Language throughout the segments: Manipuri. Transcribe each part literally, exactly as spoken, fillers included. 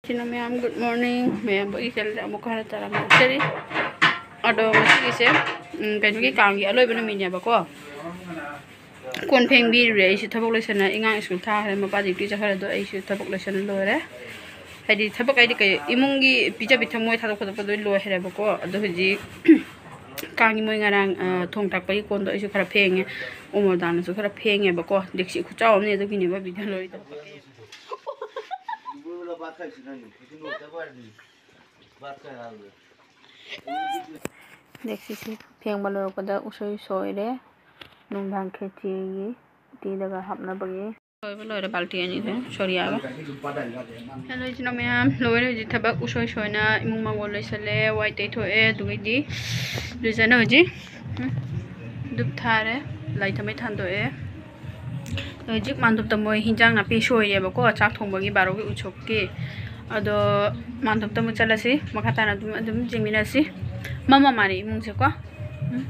ꯁꯤꯅ ꯃꯌꯥꯝ, good morning꯫ ꯃꯌꯥꯝꯕꯒꯤ ꯆꯦꯅꯦꯜꯗ ꯑꯃꯨꯛ ꯍꯟꯅ ꯇꯔꯥꯝꯅ ꯑꯣꯛꯆꯔꯤ꯫ ꯑꯗꯣ ꯉꯁꯤꯒꯤꯁꯦ, ꯎꯝ, ꯀꯩꯅꯣꯒꯤ, ꯀꯥꯡꯒꯤ ꯑꯂꯣꯏꯕ ꯅꯨꯃꯤꯠꯅꯦꯕꯀꯣ꯫ ꯀꯣꯟ ꯐꯦꯡꯕꯤꯔꯨꯔꯦ ꯑꯩꯁꯨ, ꯊꯕꯛ ꯂꯣꯏꯁꯟꯅ꯫ ꯑꯉꯥꯡ ꯁ꯭ꯀꯨꯜ ꯊꯥꯈ꯭ꯔꯦ, ꯃꯄꯥ ꯗ꯭ꯌꯨꯇꯤ ꯆꯠꯈ꯭ꯔꯦ꯫ ꯑꯗꯣ ꯑꯩꯁꯨ ꯊꯕꯛ ꯂꯣꯏꯁꯟꯅ ꯂꯣꯏꯔꯦ꯫ ꯍꯥꯏꯗꯤ ꯊꯕꯛ ꯍꯥꯏꯗꯤ ꯀꯩ, ꯏꯃꯨꯡꯒꯤ ꯄꯤꯖ ꯄꯤꯊꯛ ꯃꯣꯏ ꯊꯥꯗꯣꯛ ꯈꯣꯠꯇꯣꯛꯄꯗꯣ ꯂꯣꯏꯈ꯭ꯔꯦꯕꯀꯣ꯫ ꯑꯗꯣ ꯍꯧꯖꯤꯛ ꯀꯥꯡꯒꯤ ꯃꯣꯏ ꯉꯔꯥꯡ, ꯑ, ꯊꯣꯡ ꯊꯥꯛꯄꯒꯤ ꯀꯣꯟꯗꯣ ꯑꯩꯁꯨ ꯈꯔ ꯐꯦꯡꯉꯦ꯫ ꯎꯃꯣꯔꯗꯥꯅꯁꯨ ꯈꯔ ꯐꯦꯡꯉꯦꯕꯀꯣ꯫ ꯗꯦꯛꯁꯤ ꯈꯨꯆꯥꯎ ꯑꯃꯅꯦ, ꯑꯗꯨꯒꯤꯅꯦꯕ ꯚꯤꯗꯤꯑꯣ ꯂꯣꯏꯗꯣ꯫ ꯗꯦꯛꯁꯤꯁꯤ ꯐꯦꯡꯕ ꯂꯣꯏꯔꯛꯄꯗ ꯎꯁꯣꯏ ꯁꯣꯏꯔꯦ꯫ ꯅꯨꯡꯗꯥꯡ ꯈꯦꯆꯤꯒꯤ ꯎꯇꯤꯗꯒ ꯍꯥꯞꯅꯕꯒꯤ꯫ ꯂꯣꯏꯕ ꯂꯣꯏꯔꯦ, ꯕꯥꯜꯇꯤ ꯑꯅꯤꯁꯦ ꯁꯣꯔꯤꯌꯥꯒ꯫ ꯍꯦꯜꯂꯣ ꯏꯆꯤꯟ ꯏꯅꯥꯎ ꯃꯌꯥꯝ, ꯂꯣꯏꯔꯦ ꯍꯧꯖꯤꯛ ꯊꯕꯛ꯫ ꯎꯁꯣꯏ ꯁꯣꯏꯅ ꯏꯃꯨꯡ ꯃꯪꯒꯣꯜ ꯂꯣꯏꯁꯜꯂꯦ, ꯋꯥꯏ ꯇꯩꯊꯣꯛꯑꯦ, ꯑꯗꯨꯒꯩꯗꯤ ꯂꯨꯖꯅ ꯍꯧꯖꯤꯛ, ꯎꯝ, ꯙꯨꯞ ꯊꯥꯔꯦ, ꯂꯥꯏ ꯊꯥꯎꯃꯩ ꯊꯥꯟꯗꯣꯛꯑꯦ꯫ ꯍꯧꯖꯤꯛ ꯃꯥꯟꯗꯨꯞꯇ ꯃꯣꯏ ꯍꯤꯟꯖꯥꯡ ꯅꯥꯄꯤ ꯁꯣꯏꯔꯦꯕꯀꯣ, ꯆꯥꯛ ꯊꯣꯡꯕꯒꯤ ꯕꯥꯔꯣꯒꯤ ꯎꯁꯣꯞꯀꯤ꯫ ꯑꯗꯣ ꯃꯥꯟꯗꯨꯞꯇ ꯑꯃꯨꯛ ꯆꯠꯂꯁꯤ, ꯃꯈꯥ ꯇꯥꯅ ꯑꯗꯨꯝ, ꯑꯗꯨꯝ ꯌꯦꯡꯃꯤꯟꯅꯁꯤ꯫ ꯃꯝꯃ ꯃꯥꯜꯂꯦ ꯏꯃꯨꯡꯁꯦꯀꯣ꯫ ꯎꯝ꯫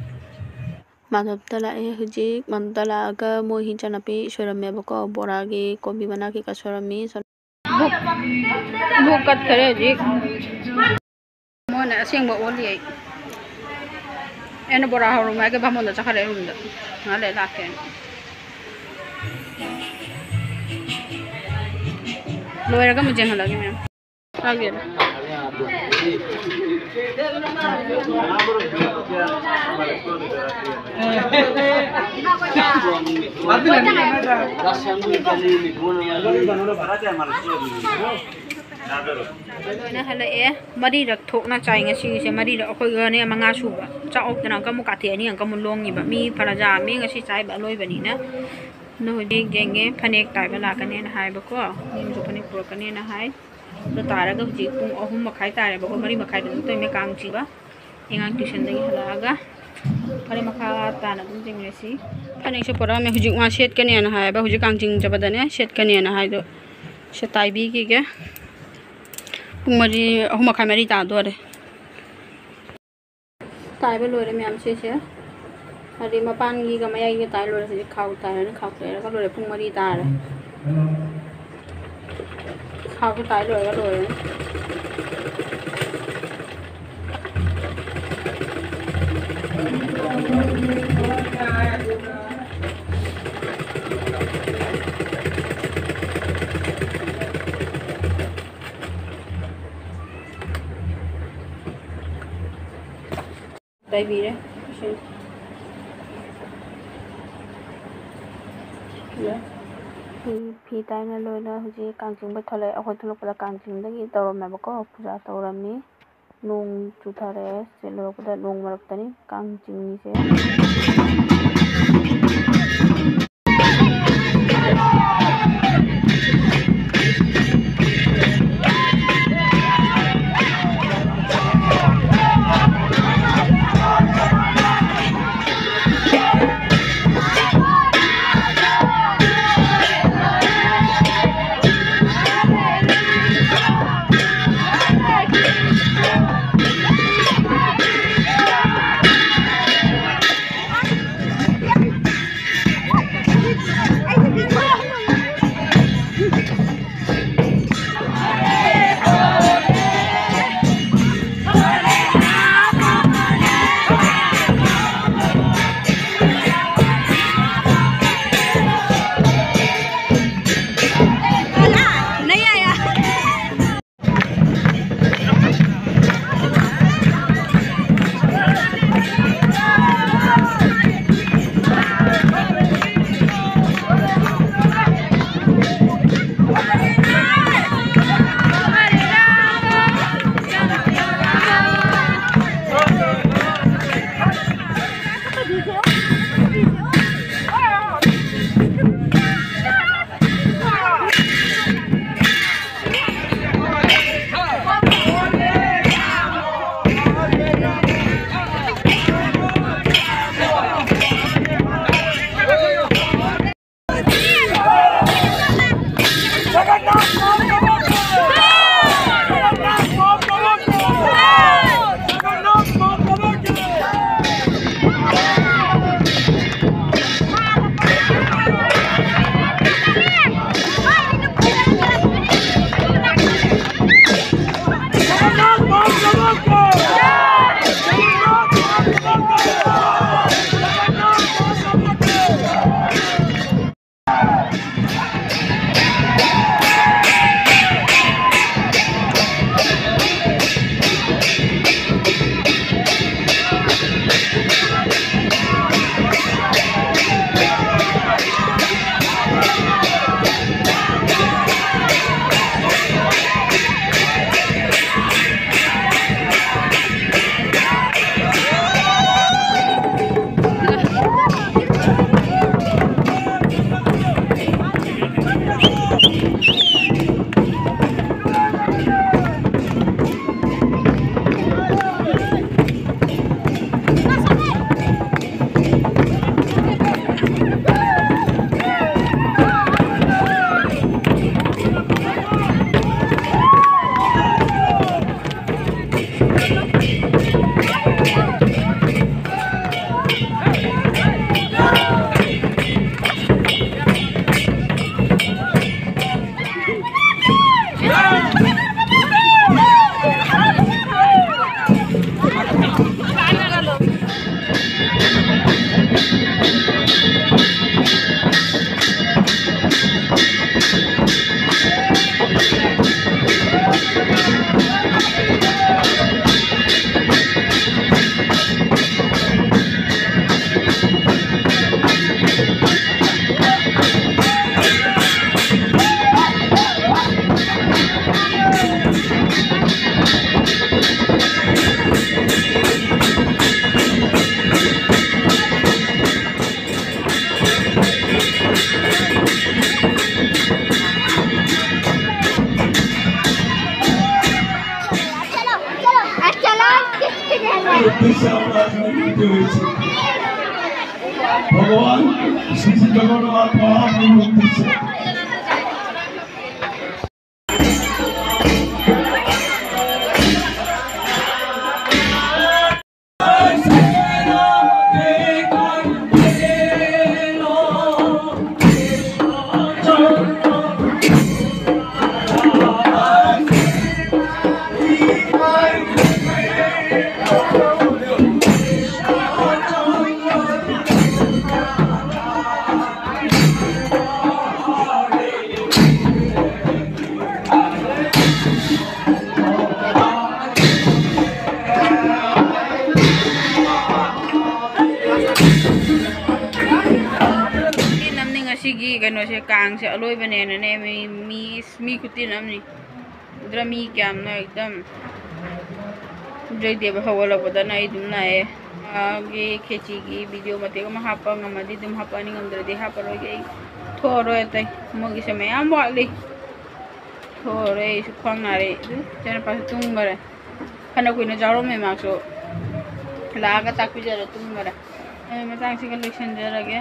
ꯃꯥꯟꯗꯨꯞꯇ ꯂꯥꯛꯑꯦ ꯍꯧꯖꯤꯛ꯫ ꯃꯥꯟꯗꯨꯞꯇ ꯂꯥꯛꯑꯒ ꯃꯣꯏ ꯍꯤꯟꯖꯥꯡ ꯅꯥꯄꯤ ꯁꯣꯏꯔꯝꯃꯦꯕꯀꯣ, ꯕꯣꯔꯥꯒꯤ, ꯀꯣꯕꯤ ꯃꯅꯥ ꯀꯩꯀꯥ ꯁꯣꯏꯔꯝꯃꯤ꯫ ꯏꯕꯣꯛ, ꯏꯕꯣꯛ ꯀꯠꯈꯔꯦ ꯍꯧꯖꯤꯛ꯫ ꯃꯣꯏꯅ ꯑꯁꯦꯡꯕ ꯑꯣꯜꯂꯤ ꯑꯩ꯫ ꯑꯩꯅ ꯕꯣꯔꯥ ꯍꯧꯔꯝꯃꯣ ꯍꯥꯏꯒ ꯕꯥꯃꯣꯟꯗ ꯆꯠꯈ꯭ꯔꯦ ꯔꯨꯝꯗ꯫ ꯉꯥꯏꯍꯥꯛ ꯂꯩꯔ ꯂꯥꯛꯀꯦꯅ꯫ ꯂꯣꯏꯔꯒ ꯑꯃꯨꯛ ꯌꯦꯡꯍꯜꯂꯒꯦ ꯃꯌꯥꯝ꯫ ꯆꯥꯒꯦꯅ꯫ ꯂꯣꯏꯅ ꯍꯜꯂꯛꯑꯦ꯫ ꯃꯔꯤꯔꯛ ꯊꯣꯛꯅ ꯆꯥꯏ ꯉꯁꯤꯒꯤꯁꯦ, ꯃꯔꯤꯔꯛ꯫ ꯑꯩꯈꯣꯏꯒꯅꯦ ꯃꯉꯥ ꯁꯨꯕ꯫ ꯆꯥꯛ ꯑꯣꯛꯇꯅ ꯑꯪꯀ ꯑꯃꯨꯛ ꯀꯥꯊꯦꯛꯑꯅꯤ, ꯑꯪꯀ ꯑꯃꯨꯛ ꯂꯣꯡꯉꯤꯕ꯫ ꯃꯤ ꯐꯔꯖꯥ ꯃꯤ ꯉꯁꯤ ꯆꯥꯏꯕ ꯑꯂꯣꯏꯕꯅꯤꯅ꯫ ꯑꯗꯣ ꯍꯧꯖꯤꯛ ꯌꯦꯡꯒꯦ, ꯐꯅꯦꯛ ꯇꯥꯏꯕ ꯂꯥꯛꯀꯅꯦꯅ ꯍꯥꯏꯕꯀꯣ꯫ ꯃꯤꯅꯁꯨ ꯐꯅꯦꯛ ꯄꯨꯔꯛꯀꯅꯦꯅ ꯍꯥꯏ꯫ ꯑꯗꯨ ꯇꯥꯔꯒ ꯍꯧꯖꯤꯛ ꯄꯨꯡ ꯑꯍꯨꯝ ꯃꯈꯥꯏ ꯇꯥꯔꯦꯕꯀꯣ, ꯃꯔꯤ ꯃꯈꯥꯏꯗ ꯑꯗꯨꯝ ꯇꯧꯏꯃꯦ ꯀꯥꯡ ꯆꯤꯡꯕ꯫ ꯑꯉꯥꯡ ꯇ꯭ꯌꯨꯁꯟꯗꯒꯤ ꯍꯜꯂꯛꯑꯒ ꯐꯅꯦꯛ ꯃꯈꯥ ꯇꯥꯅ ꯑꯗꯨꯝ ꯆꯤꯡꯉꯁꯤ꯫ ꯐꯅꯦꯛꯁꯦ ꯄꯨꯔꯛꯑꯝꯃꯦ, ꯍꯧꯖꯤꯛ ꯃꯥ ꯁꯦꯠꯀꯅꯦꯅ ꯍꯥꯏꯌꯦꯕ, ꯍꯧꯖꯤꯛ ꯀꯥꯡ ꯆꯤꯡ ꯆꯠꯄꯗꯅꯦ ꯁꯦꯠꯀꯅꯦꯅ ꯍꯥꯏꯗꯣ꯫ ꯁꯦ ꯇꯥꯏꯕꯤꯈꯤꯒꯦ꯫ ꯄꯨꯡ ꯃꯔꯤ, ꯑꯍꯨꯝ ꯃꯈꯥꯏ, ꯃꯔꯤ ꯇꯥꯗꯣꯔꯦ꯫ ꯇꯥꯏꯕ ꯂꯣꯏꯔꯦ ꯃꯌꯥꯝ ꯁꯤꯁꯦ꯫ ꯍꯥꯏꯗꯤ ꯃꯄꯥꯟꯒꯤꯒ ꯃꯌꯥꯏꯒꯤꯒ ꯇꯥꯏ ꯂꯣꯏꯔꯦ꯫ ꯍꯧꯖꯤꯛ ꯈꯥꯎ ꯇꯥꯏꯔꯅꯤ, ꯈꯥꯎ ꯇꯥꯏꯔꯒ ꯂꯣꯏꯔꯦ꯫ ꯄꯨꯡ ꯃꯔꯤ ꯇꯥꯔꯦ꯫ ꯊꯥꯎꯁꯦ ꯇꯥꯏ ꯂꯣꯏꯔꯒ ꯂꯣꯏꯔꯅꯤ꯫ ꯇꯩꯕꯤꯔꯦ꯫ ꯏꯁꯤꯡ꯫ ꯐꯤ, ꯐꯤ ꯇꯥꯏꯅ ꯂꯣꯏꯅ ꯍꯧꯖꯤꯛ ꯀꯥꯡ ꯆꯤꯡꯕ ꯊꯣꯛꯂꯛꯑꯦ꯫ ꯑꯩꯈꯣꯏ ꯊꯣꯛꯂꯛꯄꯗ ꯀꯥꯡ ꯆꯤꯡꯕꯒꯤ ꯇꯧꯔꯝꯃꯦꯕꯀꯣ, ꯄꯨꯖꯥ ꯇꯧꯔꯝꯃꯤ꯫ ꯅꯣꯡ ꯆꯨꯊꯔꯛꯑꯦ꯫ ꯁꯤ ꯂꯣꯏꯔꯛꯄꯗ ꯅꯣꯡ ꯃꯔꯛꯇꯅꯤ ꯀꯥꯡ ꯆꯤꯡꯉꯤꯁꯦ꯫ উদ্দেশ্যে আমরা আজ নিবেদিত হয়েছি। ভগবান শ্রী শ্রী জগন্নাথ মহাপ্রভুর উদ্দেশ্যে। ꯈꯨꯇꯤꯟ ꯑꯃꯅꯤ ꯉꯁꯤꯒꯤ ꯀꯩꯅꯣꯁꯦ, ꯀꯥꯡꯁꯦ ꯑꯂꯣꯏꯕꯅꯦꯅꯅꯦ, ꯃꯤ, ꯃꯤ, ꯃꯤ ꯈꯨꯇꯤꯟ ꯑꯃꯅꯤ꯫ ꯑꯗꯨꯗ ꯃꯤ ꯀꯌꯥꯝꯅꯣ ꯑꯦꯛꯗꯝ꯫ ꯖꯣꯏꯗꯦꯕ ꯍꯧꯒꯠꯂꯛꯄꯗꯅ ꯑꯩ ꯑꯗꯨꯝ ꯂꯥꯛꯑꯦ꯫ ꯃꯥꯒꯤ ꯈꯦꯆꯤꯒꯤ ꯚꯤꯗꯤꯑꯣ ꯃꯇꯦꯛ ꯑꯃ ꯍꯥꯞꯄ ꯉꯝꯃꯗꯤ ꯑꯗꯨꯝ ꯍꯥꯞꯄꯛꯑꯅꯤ, ꯉꯝꯗ꯭ꯔꯗꯤ ꯍꯥꯞꯄꯔꯣꯏꯒꯦ꯫ ꯑꯩ ꯊꯣꯛꯑꯔꯣꯏ ꯑꯇꯩ, ꯃꯣꯏꯒꯤꯁꯦ ꯃꯌꯥꯝ ꯋꯥꯠꯂꯤ꯫ ꯊꯣꯛꯑꯔꯣꯏ, ꯑꯩꯁꯨ ꯈ꯭ꯋꯥꯡ ꯅꯥꯔꯦ꯫ ꯑꯗꯨ ꯏꯆꯥꯅꯨꯄꯥꯁꯨ ꯇꯨꯝꯈꯔꯦ꯫ ꯐꯅ ꯀꯨꯏꯅ ꯆꯥꯎꯔꯝꯃꯦ ꯃꯥꯁꯨ꯫ ꯂꯥꯛꯑꯒ ꯆꯥꯛ ꯄꯤꯖꯔ ꯇꯨꯝꯈꯔꯦ꯫ ꯑꯩ ꯃꯇꯥꯡꯁꯤꯒ ꯂꯣꯏꯁꯤꯟꯖꯔꯒꯦ꯫